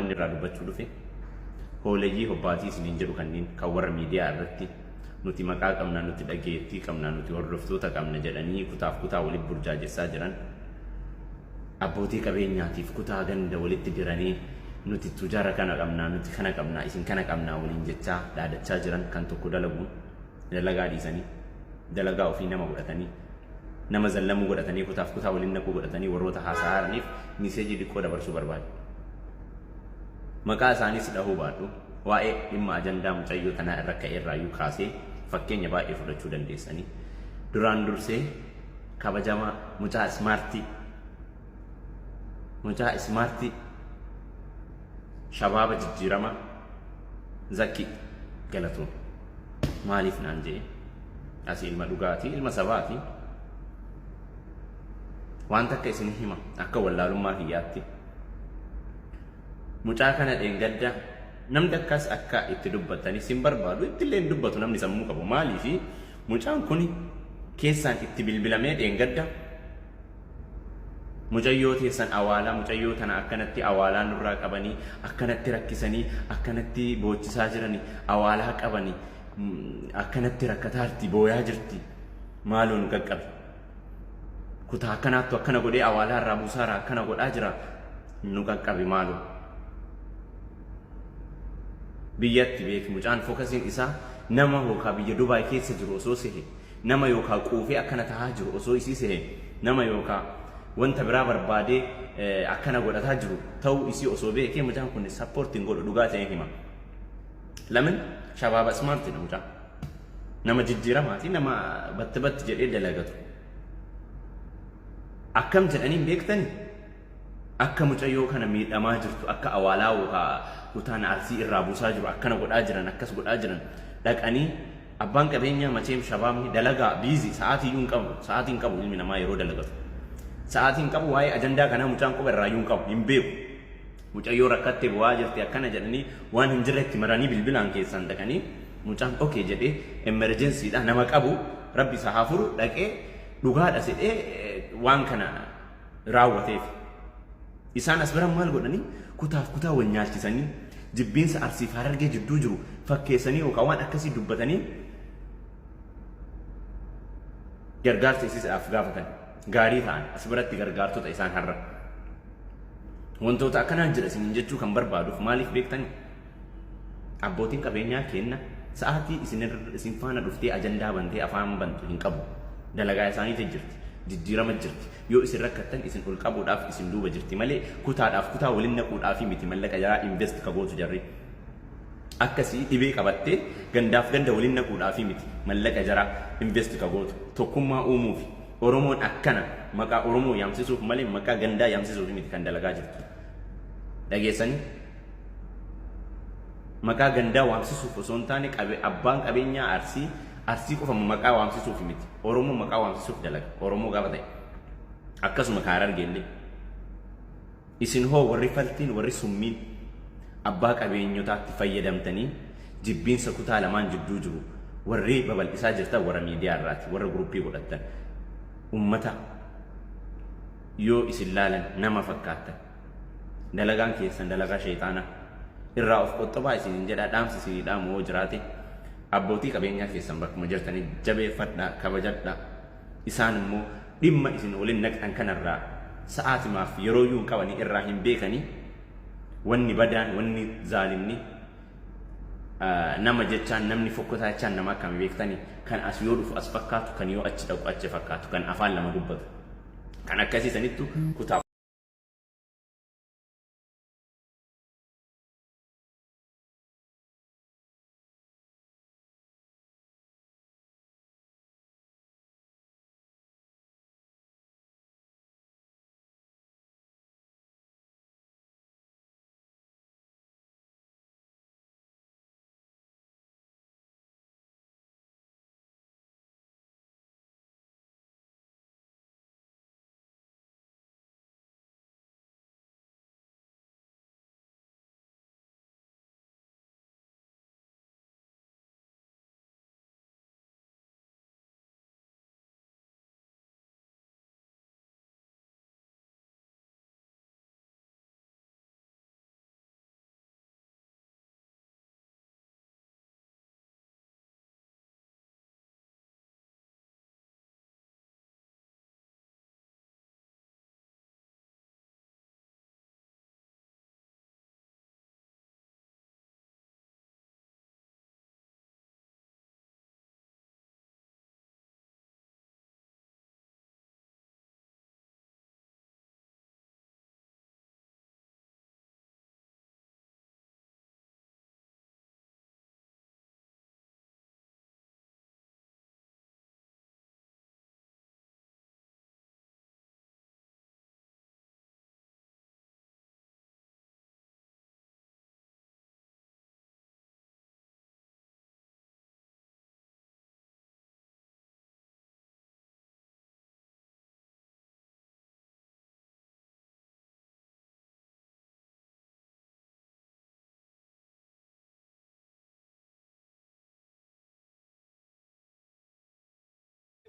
Wanni irraa dubbachuu dhufe hooleyyii hobbaatii isiniin jedhu kanneen kan warra miidiyaa irratti nuti maqaa qabna, nuti dhageettii qabna, nuti hordoftoota qabna jedhanii kutaaf kutaa walitti burjaajessaa jiran, abbootii qabeenyaatiif kutaa ganda walitti diranii nuti tujaara kana qabnaa, nuti kana qabnaa, isin kana qabnaa waliin jechaa dhaadachaa jiran, kan tokko dalaguun dalagaa dhiisanii dalagaa ofii nama godhatanii, nama zallamuu godhatanii, kutaaf kutaa waliin naquu godhatanii warroota haasa'aa jiraniif message xiqqoo dabarsuu barbaade. Maqaa isaaniis dhahuu baadhu, waa'ee dhimma ajandaa mucayyoo tanaa irra ka'e irraayyuu kaasee fakkeenya baay'ee fudhachuu dandeessanii. Duraan dursee kabajamaa mucaa smart, mucaa smart, shabaaba jijjiiramaa Zakki, galatoon. Maaliif naan jee, asii ilma dhugaatii, ilma sabaati. Wanta akka isin hima, akka wallaalummaa kiyyaatti mucaa kana dheengadda namni akkas akka itti dubbatanii sin barbaadu, ittillee hin dubbatu namni sammuu qabu. Maaliifi mucaan kun keessaan itti bilbilamee dheengadda mucayyoo teessan awaalaa, mucayyoo tana akkanatti awaalaa nurraa qabanii, akkanatti rakkisanii, akkanatti boochisaa jiranii, awaalaa qabanii, akkanatti rakkataarti, booyaa jirti, maaloo nu qaqqabe, kutaa akkanaattu akkana godhee awaalaa irraa buusaaraa akkana godhaa jira, nu qaqqabe maaloo. Biyyatti beeki, mucaan focusiin isaa nama yookaan biyya Dubaay keessa jiru osoo sehe, nama yookaan quufee akkana tahaa jiru osoo isii sehe, nama yookaan wanta biraa barbaadee akkana godhataa jiru ta'uu isii osoo beekee, mucaan kun supportiin godhu, dhugaa ta'ee hima. Lamin shabaaba smartidha mucaan. Nama jijjiiramaati, nama batti batti jedhee dalagatu. Akkam jedhanii beektani? Akka mucayyoo kana miidhamaa jirtu, akka awaalaa yookaan kutaan Arsii irraa buusaa jiru, akkana godhaa jiran, akkas godhaa jiran dhaqanii. Abbaan qabeenyaa macheem shabaabni dalagaa busy, sa'aatii iyyuu hin qabu, sa'aatii hin qabu. Ilmi namaa yeroo dalagatu sa'aatii hin qabu. Waa'ee ajandaa kanaa mucaan quba irraa iyyuu hin qabu, hin beeku. Mucayyoo rakkattee bu'aa jirti akkana jedhanii waan hin jirretti maranii bilbilaan keessaan dhaqanii, mucaan okay jedhee, emergencydha, nama qabu rabbi isa haa furu, dhaqee dhugaadha jedhee waan kana raawwateef. Isaan as biran maal godhanii kutaaf kutaa wal nyaalchisanii, jibbiinsa Arsiif Harargee jidduu jiru fakkeessanii yookaan waan akkasii dubbatanii gargaarsa isiidhaaf gaafatan. Gaarii ta'an as biratti gargaartota isaan har'a. Wantoota akkanaa jira isiniin jechuu kan barbaaduuf maaliif beektanii? Abbootiin qabeenyaa kenna sa'aatii isin faana dhuftee ajandaa bantee afaan bantu hin qabu. Dalagaa isaaniitu jirti. Jijjiirama jirti. Yoo isin rakkattan isin ol qabuudhaaf isin duuba jirti malee kutaadhaaf kutaa waliin naquudhaaf miti mallaqa jaraa invest ka gootu jarri. Akkasii dhibee qabattee gandaaf ganda waliin naquudhaaf miti mallaqa jaraa invest ka gootu. Tokkummaa uumuufi. Oromoon akkana maqaa Oromoo yaamsisuuf malee maqaa gandaa yaamsisuuf miti kan dalagaa jirtu. Dhageessanii? Maqaa gandaa waamsisuuf osoo hin taane, qabe abbaan qabeenyaa Arsii Arsii qofa maqaa waamsisuuf miti. Oromoo maqaa waamsisuuf dalaga. Oromoo gaafa ta'e. Akkasuma ka Harargeellee. Isin hoo warri faltiin, warri summiin abbaa qabeenyotaatti fayyadamtanii jibbiinsa kutaa lamaan jidduu jiru warri babal'isaa jirtan, warra miidiyaa irraati, warra groupii godhattan, ummata yoo isin laalan nama fakkaattan, dalagaan keessan dalagaa sheexaanaa, irraa of qoxxobaa isiniin jedha. Dhaamsi isinii dhaamu yoo jiraate, abbootii qabeenyaa keessan bakkuma jirtanii jabeeffadhaa, kabajadhaa. Isaan immoo dhimma isin waliin naqxan kanarraa sa'aatimaaf yeroo iyyuu hin qabanii, irraa hin beekanii. Wanni badaan, wanni zaalimni nama jechaan, namni fokkotaa jechaan nama akkami beektanii? Kan as yoo dhufu as fakkaatu, kan yoo achi dhaqu achi fakkaatu, kan afaan lama dubbatu, kan akkasii sanittu kutaa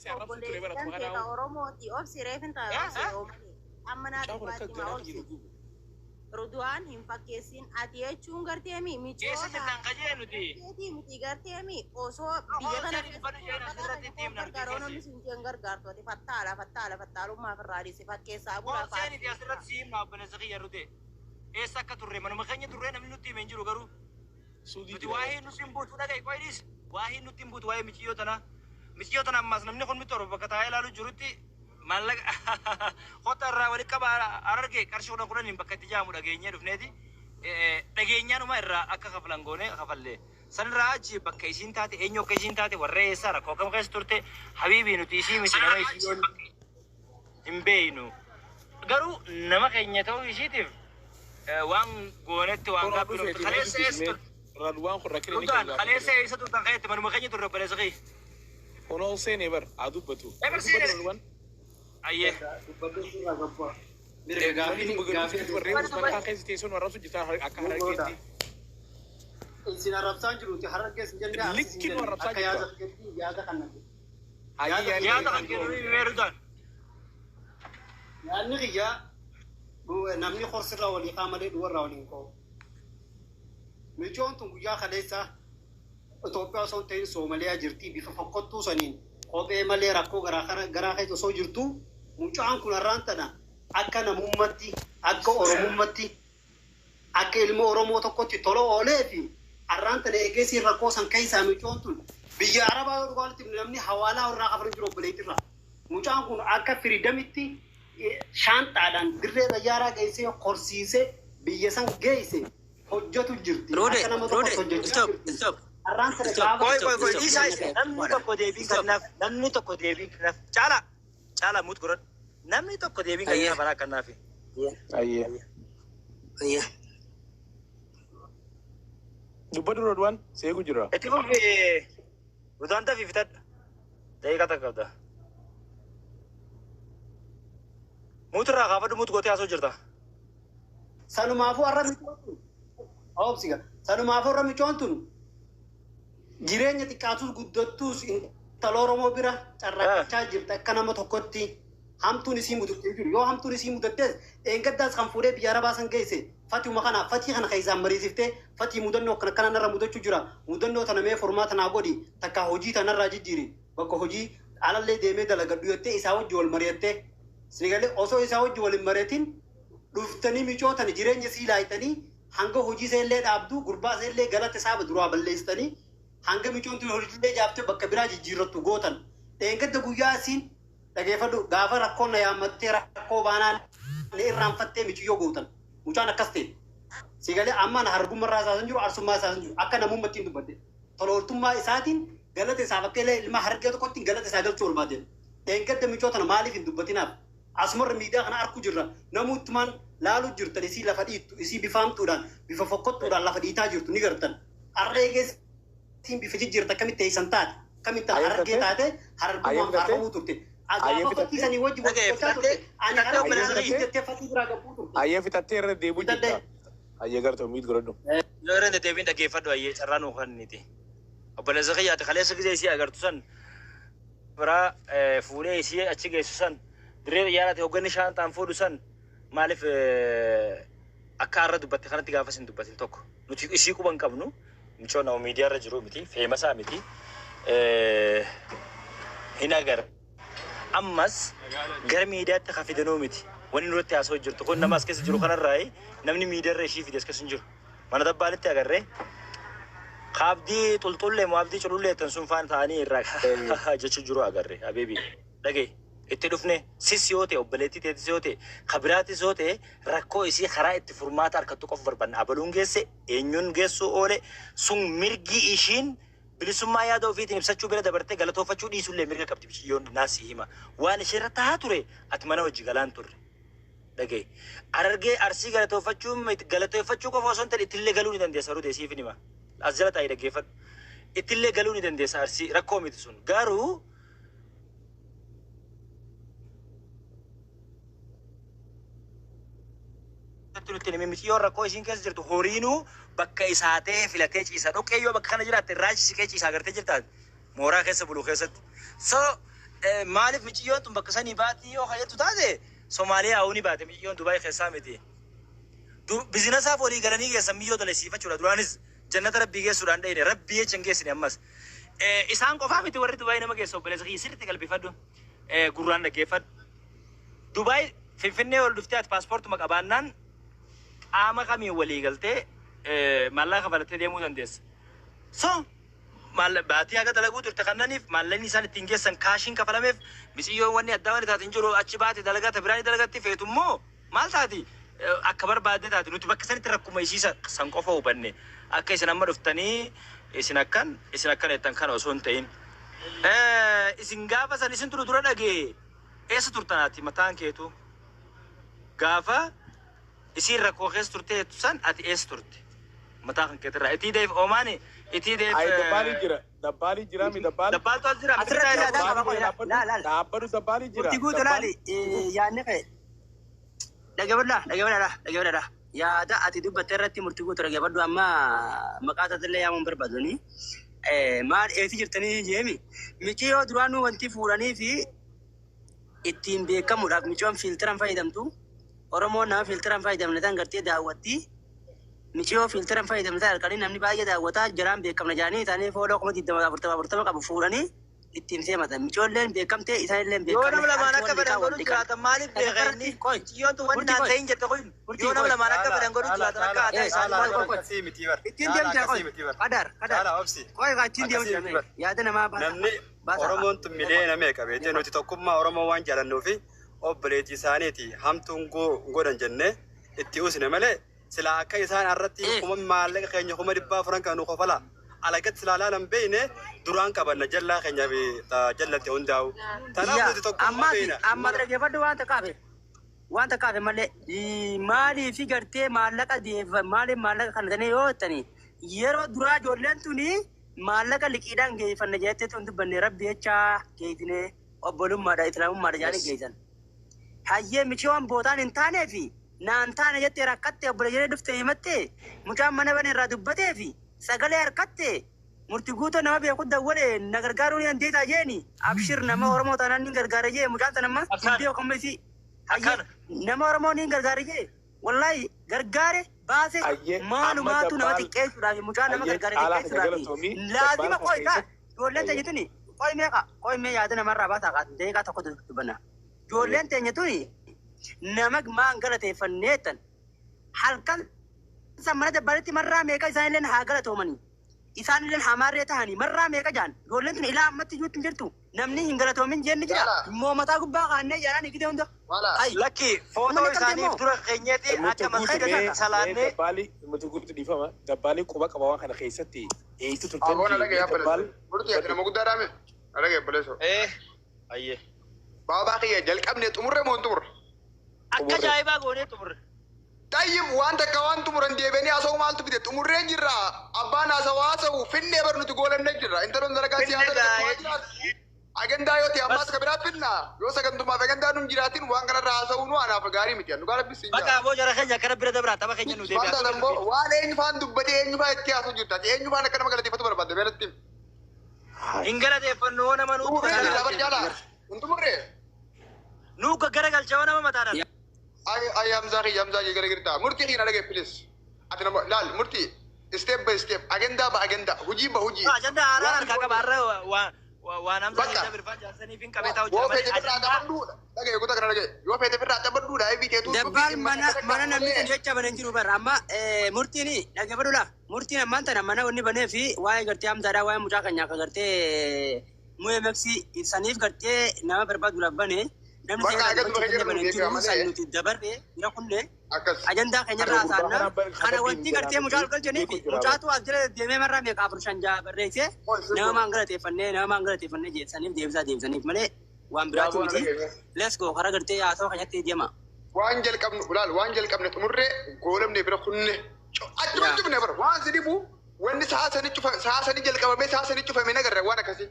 Si arrabsu ture bara Obboleessan tuma kee ka kanaa'u. Oromooti. Obsi reefin ta'a obsi Oromoo. Amma naa Mucaan kun akka dubbatti ma garaa obsi. kiyya gubu. Ruduwaan hin fakkeessin ati jechuun garteemi Keessa micoota jirtan kajee nuti. keetii miti garteemi osoo biyya kana Hojii dubbatu isheen asirratti itti himna nuti gargaaroo namni keessa. sun jeen gargaartu ati fattaala fattaala fattaalummaa ofirraa dhiisi fakkeessaa bulaa Hooseen itti asirratti si himna obboleessa kiyya rute. Eessa akka turre manuma keenya turre namni nutti hime hin jiru garuu. Suudii Nuti jira. waa'ee nutti hin buutu dhaga'i qoyidis. Waa'ee nutti hin buutu waa'ee michiyyoo tanaa. Michiyyoo tana ammaas namni kun miti bakka taa'ee ilaalu jirutti maallaqa hota irraa walitti qaba arargee qarshii kudha kudhaniin bakka itti jaamu dhageenyee dhufneeti. Dhageenyaanuma irraa akka kafalan goone kafallee. Sanirraa achi bakka isiin taate eenyu akka isiin taate warra eessaa rakkoo akkam keessa turte habiibii nuti isii miti nama isii yoon hin beeynu. Garuu nama keenya ta'uu isiitiif waan goonetti waan Kun gaabbii oduu nuti feeti kaleessa eessa turte. Radwaan kun rakkina inni Rutaan qabu kaleessa eessa turtan ka'etti manuma keenya turre obboleessa kiyya. Kun ol seenee bar haa dubbatu. Ebar seenee. Radwaan. Ayyee. Mirga Wanni gaafii gaafii warreen Usman keessa teessoon arrabsu jirta akka harargeetti. Isin arrabsaan jiruuti harargees hin jenne arsis hin Likki nu jenne arrabsaa akka jirta. yaada keetti yaada kana. Hayyee Yaada kan kennu himee rutaan. Yaadni kiyyaa namni horsirraa walii kaa malee duwarraa waliin ka'u. Micoon tun guyyaa kaleessa Itoophiyaa osoo hin ta'in Soomaliyaa jirti bifa fokkottuu saniin kophee malee rakkoo garaa keessa osoo jirtu mucaan kun har'aan tana akka namummaatti akka Oromummaatti akka ilma Oromoo tokkotti tola oolee fi har'aan tana eegeesiin rakkoo san keessaa micoon tun biyya Arabaa yoo dhugaatti namni hawaalaa irraa kafaluu jiru obboleettirra. Mucaan kun akka firiidamitti shaanxaadhaan dirree xayyaaraa geessee horsiisee biyya san geesse hojjetu jirti. Rode, Akka nama Rode, tokkotti hojjechaa stop, jirti. stop. Har'aan tana Stop. gaafa Qoy qoy qoy Stop, dhiisaa stop. isa namni tokko deebii kennaaf namni tokko deebii kennaaf caala caala mut godhadhu namni tokko deebii Ayyee. kennaaf anaa kennaafi. Hayyee. Ayyee. Dubbatu Radwaan seeku jira. Itti fufi rutaan tafii fitadha. Daqiiqaa takka qabda. Muut irraa kaafadhu mut gootee haasoo jirta. Sanumaafuu har'a micoon tun oobsiga. Sanumaafuu har'a micoon tun jireenya xiqqaatus guddattus intala Oromoo bira carraaqachaa jirti akka nama tokkotti hamtuun isii mudattee jiru. Yoo hamtuun isii mudattes eengaddaas kan fuudhee biyya Arabaa san geesse fatiuma kana fatii kana keessaan mariisiftee fatii mudannoo akkana akkana narra mudachuu jira. Mudannoo tana mee furmaata naa godhi takka hojii tanarraa jijjiiri bakka hojii alallee deemee dalagadhu jettee isaa wajji wal mari'attee sinigalee osoo isaa wajji wal hin mari'atin dhuftanii micootani jireenya sii laayitanii hanga hojii isaa dhaabdu gurbaa isaa galata isaa duraa balleessitanii hanga micoon tun hojiillee jaaftee bakka biraa jijjiirrattu gootan. Dheengadda guyyaa isiin dhageeffadhu gaafa rakkoon na yaammattee rakkoo baanaan na irraanfattee miciyyoo gootan. Mucaan akkas ta'e. Sigalee amma na hargummarraa isaa hin jiru arsummaa isaa hin jiru akka namummaatti hin dubbadde. Tolooltummaa isaatiin galata isaa bakka illee ilma hargee tokkotti galata isaa galchuu barbaade. Dheengadda micoo tana maaliif hin dubbatinaaf? Asumarra miidiyaa kana arguu jirra. Namuttumaan laaluu jirtan isii lafa dhiittu isii bifaamtuudhaan bifa fokkottuudhaan lafa dhiitaa jirtu ni gartan. Harree geessiin bifa jijjiirta akkamitti teessan taate akkamitti Ayyee harargee fitattee? taate harargummaan Ayyee fitattee? faarfamuu turte. Ayyee Gaafa fitattee? fakkii sanii wajji wal Dhaga'e gochaa turte. fitattee Ani fitattee harargee obboleessa Ayyee kiyya. jettee fakkii biraa gabbuu turte. Hayyee fitattee irra deebi'u Fitadhee. jirta. Hayyee gartuu miit godhadhu. Yoo irra deebiin dhaggeeffadhu ayyee carraa nuu kenniti. Obboleessa kiyya ati kaleessa gisee isii agartu san biraa fuudhee isii achi geessu san dirree xiyyaaraati hoogganni shaantaan fuudhu san maaliif akka har'a dubbatte kanatti gaafas hin dubbatin tokko nuti isii quban qabnu micoon nama miidiyaa irra jiru miti feemasaa miti hin agarre. Ammas gara miidiyaatti ka fidanuu miti wanni nurratti haasa'u jirtu kun nama as keessa jiru kanarraa namni miidiyaa irra ishii fide as keessa hin jiru. Mana dabbaalitti agarree kaabdii xulxullee moo abdii culullee tan sun faana ta'anii irraa jechuu jiru agarre abeebi dhagaye itti dhufne sis yoo ta'e obboleettii teetis yoo ta'e kabiraatis yoo ta'e rakkoo isii karaa itti furmaata harkattu qofa barbaanna abaluun geesse eenyuun geessuu oole sun mirgi ishiin bilisummaa yaada ofiitiin ibsachuu bira dabartee galatoofachuu dhiisullee mirga qabdi biyyoon naasii hima waan isheerra tahaa ture ati mana hojii galaan turre. Dhagaye arargee arsii galatoofachuu galatoofachuu qofa osoo hin ta'in ittillee galuu ni dandeessa rudee siif hima as jala taa'ee dhaggeeffadhu ittillee galuu ni dandeessa arsii rakkoo miti sun garuu nutti himi miti yoo rakkoo isiin keessa jirtu horiinuu bakka isaa ta'ee filatee ciisa dhoqqee yoo bakka kana jiraatte raachi siqee ciisa agartee jirtaati mooraa keessa buluu keessatti so Maaliif miciyyoon tun bakka sanii baatii yoo kajettu taate Somaaliyaa haa'uu ni baate miciyyoon Dubaay keessaa miti. Bizinesaaf walii galanii geessan miyyoo dalasiifachuudha. Duraanis jannata rabbii geessuudhaan dhayine rabbii jecha hin geessine ammas. Isaan qofaa miti warri Dubaay nama geessu obboleessa kiyya sirriitti qalbifadhu. Gurraan dhaggeeffadhu. Dubaay Finfinnee ol dhuftee ati paaspoortuma qabaannaan qaama kamiin walii galtee maallaqa kafalattee deemuu dandeessa. So baatii haga dalaguu turte kannaniif maallaqni isaan ittiin geessan kaashiin kafalameef misiyyoon wanni addaa wanni taate hin jiru achi baate dalagaa ta biraan dalagatti feetu immoo maal taati akka barbaadde taate nuti bakka sanitti rakkuma isii san qofa hubanne akka isin amma dhuftanii isin akkan jettan kana osoo hin ta'in. Isin gaafa san isin turu dura dhagee eessa turtanaati mataan keetu gaafa isiin rakkoo keessa turte san ati eessa turte mataa kan keetirraa itii deef oomaani itii deef. Ay dabbaalii jira. Dabbaalii jira mi dabbaal. Dabbaaltu as jira. Asirratti yaadaa qaba qoy laal laal. Dhaabbatu dabbaalii jira. Murtii guutuu laali yaadni ka'e. Dhaggeeffadhaa. Yaada ati dubbatte irratti murtii guutuu dhaggeeffadhu amma maqaa isaatiillee yaamuun barbaadani. Maal eessi jirtanii jeemi. Miciyoo duraanuu wanti fuudhanii fi ittiin beekamuudhaaf miciyoon fiiltiran fayyadamtu. Oromoon nama fiiltiran fayyadamne tan gartee daawwatti. Miciyoo fiiltiran fayyadamne tan halkanii namni baay'ee daawwataa jiraan beekamna jedhanii isaanii fooloo 20,040 40 qabu fuudhanii ittiin seematan. Micoolleen beekamtee isaanillee Yoo nama lamaan akka fedhan godhu jiraatan maaliif beeka inni? Miciyyoon tun wanni naan ta'in jette kun yoo nama lamaan akka fedhan godhu jiraatan akka aadaa isaanii. Ittiin deemu jira qoy. Qadar qadar. Qoy ittiin deemu jira yaada namaa baasa. Namni Oromoon tun miliyoona meeqa beektee nuti tokkummaa Oromoo waan jaalannuu fi obboleettii isaaniiti hamtuun godhan jennee itti usne malee silaa akka isaan irratti kuma maallaqa keenya 400,000 kan nu kofala alagatti silaa laalan beeyne duraan qabanna jallaa keenya fi jallatti hundaa'u. Tanaaf nuti tokkummaa beeyna. Amma dhaggeeffadhu wanta kaafe malee maalii fi gartee maallaqa maaliif maallaqa kana tanii yoo jettanii yeroo duraa ijoolleen tuni maallaqa liqiidhaan geeffanna jettee tun dubbanne rabbi jecha geessine obbolummaadha islaamummaadha jedhanii geessan. Hayyee michiyoon bootaan hin taaneefi naan taane jettee rakkatte obbola jedhee dhufte himatte mucaan mana bane irraa dubbateefi sagalee harkatte murtii guutuu nama beeku dawwale na gargaaruu ni dandeessaa jeeni abshir nama Oromoo taanaan ni gargaara jee mucaan sana amma hin beeku amma isii hayyee nama Oromoo ni gargaara jee wallahi gargaare baase maalumaatu nama xiqqeessuudhaaf mucaan nama gargaare xiqqeessuudhaaf laazima qoy kaa ijoolleen teenya tuni qoy meeqa qoy mee yaada namarraa baasaa deeqaa tokko dubbanna. Ijoolleen teenya tuni nama maan galateeffanneettan halkan san mana dabbaaletti marraa meeqa isaanilleen haa galatoomanii isaanilleen hamaarree tahanii marraa meeqa jaan ijoolleen tun ilaa ammatti iyyuu hin jirtu namni hin galatoomin jeenni jira immoo mataa gubbaa kaannee jaaraan hiikite hunda. Lakki footoo isaaniif dura keenyeeti akka masjida salaannee. Dabbaalii murtii guutuu dhiifama dabbaalii quba qaba waan kana keessatti eeyyitu turtan. Aboon dhagee yabbaleessu. Murtii ati nama guddaa dhaame. Dhagee yabbaleessu. Ayyee. Baabaa kiyya jalqabne xumurre moo hin xumurre? Akka ajaa'ibaa goonee xumurre. Tayyib waan takka waan xumuran deebi'anii haasa'u maaltu fide xumurreen jirra. Abbaan haasawaa haasa'u finnee bar nuti goolannee jirra. Intaloon dalagaa siyaasaa agendaa yoo ta'e ammaas ka biraa finna. Yoo sagantummaaf agendaa nun jiraatin waan kanarra haasa'uu nu anaaf gaarii miti. Nu gaara bissi. Bakka aboo jara keenya akkana bira dabraa tapha keenya nu deebi'a. Waan taatan immoo waan eenyu faan dubbatee eenyu faan itti haasa'u jirta. Eenyu faan akka nama galateeffatu barbaadde beelatti. Hin galateeffannu hoo nama nuutu. Xumurree jirra bar jaalaa. Hin xumurree. Nuu garagalcha hoo nama mataadhaan. Ay Hamzaa kiyya Hamzaa kiyya gara girtaa. Murtii kiyya na dhagaye please. Ati nama laal murtii step by step agendaa ba agendaa hojii ba hojii. Ajandaa haaraan harkaa qaba har'a waan Hamzaa keessa birfaa jaarsaniif hin qabee taa'u jira malee ajandaa. Dhagaye kutaa kana dhagaye yoo feete firraa xabadhuudha eebii teetuu. Dabbaal mana namni sun jecha banan jiru bara amma murtiin dhaggeeffadhu laa murtiin ammaan tana mana wanni banee fi waa'ee gartee Hamzaadhaa waa'ee mucaa keenyaa akka gartee MMX ibsaniif gartee nama barbaaduudhaaf bane namni seera banan jiru san nuti dabarre bira kunne ajandaa keenyarraa haasa'anna kana wanti gartee mucaa ol galchaniif mucaatu as jala deemee marraa meeqa 4 5 6 barreessee nama maan galateeffannee nama maan galateeffannee jeessaniif deebisaa deebisaniif malee waan biraatu miti. Let's go karaa gartee haasawaa keenyatti deema. Waan jalqabnu laal waan jalqabne xumurree goolamne bira kunne achuma cufne bara waan si dhibu wanni saasanii jalqabamee saasanii cufame nagarra waan akkasii.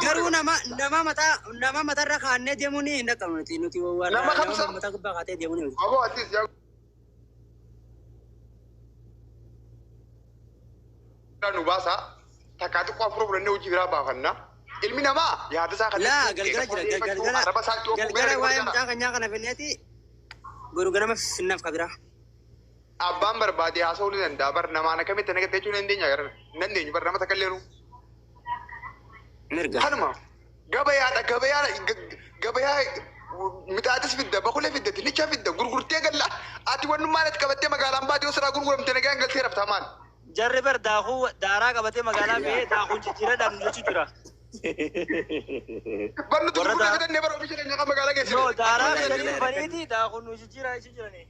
Garuu nama matarra kaannee deemuun hin dhaqqabnu nuti nuti warra nama mataa gubbaa kaatee deemuun miti. Aboo atis yaa nu baasaa takka Takkaa xiqqoo afur fudhannee hojii biraa baafanna. Ilmi namaa yaada isaa kan Laa galgala jira galgala arraba isaatti oofuu galgala waa'ee mucaa keenyaa kana finneeti boru ganama finnaaf kabira. Abbaan barbaade haasa'uu ni danda'a. Bar namaan akkamitti nagattee jechuu ni dandeenya gara hin dandeenyu bar nama takka illee nu. Mirga. Kanuma gabayaadha gabayaadha gabayaa mixaatis fidda bakulee fidda dinnicha fidda gurgurtee galla ati wannummaan ati qabattee magaalaan baate yoo siraa gurguramte nagaan galtee raftaa maal. Jarri bar daakuu daaraa qabatee magaalaa ba'ee daakuu jijjiiradhaan jechuu jira. Bar nuti Warra gurgurtee fidannee bara oomisha keenya kan magaalaa No, geessine. daaraa fidanii dhufaniiti daakuu nu jijjiiraa jechuu jirani.